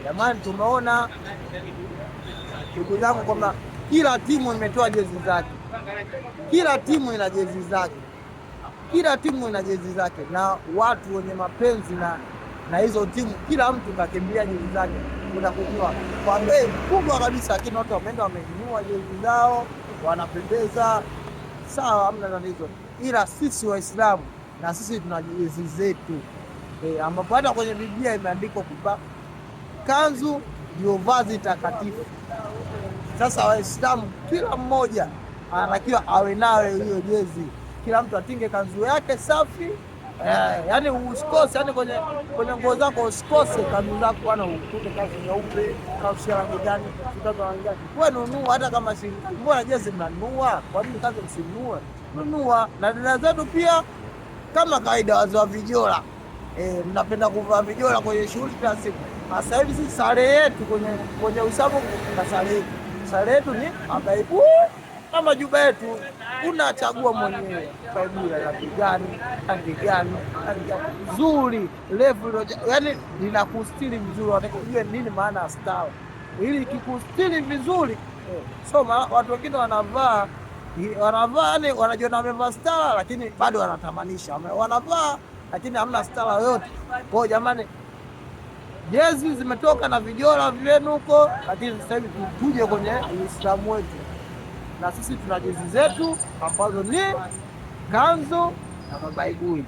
Jamani, tumeona ndugu zangu kwamba kila timu imetoa jezi zake, kila timu ina jezi zake, kila timu ina jezi zake, na watu wenye mapenzi na hizo timu, kila mtu kakimbilia jezi zake kuna kununua kwa bei kubwa kabisa, lakini watu wameenda wamenunua jezi zao, wanapendeza, sawa, hamna tatizo. Ila sisi Waislamu na sisi tuna jezi zetu ambapo hata kwenye Biblia imeandikwa kwamba kanzu ndio vazi takatifu. Sasa Waislamu kila mmoja anatakiwa awe nayo hiyo jezi, kila mtu atinge kanzu yake safi. Yani usikose, yani kwenye nguo zako usikose kanzu zako bwana, ukute kanzu nyeupe, kanzu ya rangi gani, kanzu ya rangi gani, wewe nunua. Hata kama si mbona jezi mnanunua, kwa nini kanzu msinunue? Nunua. Na dada zetu pia kama kawaida, wazee wa vijora mnapenda kuvaa vijora kwenye shughuli kila siku. Sasa hivi sisi sare yetu kwenye Uislamu na sare yetu, sare yetu ni mabaibui na majuba yetu, unachagua mwenyewe baibui ya rangi gani, rangi gani, rangi gani nzuri, refu, yani linakustiri vizuri. Wataka ujue nini maana ya stara, ili kikustiri vizuri. So watu wengine wanavaa yani wanajiona wamevaa stara, lakini bado wanatamanisha wanavaa, lakini hamna stara yoyote. Kwa hiyo jamani, jezi zimetoka na vijora vyenu huko, lakini sasa hivi tuje kwenye Uislamu wetu, na sisi tuna jezi zetu ambazo ni kanzu na mabaibui.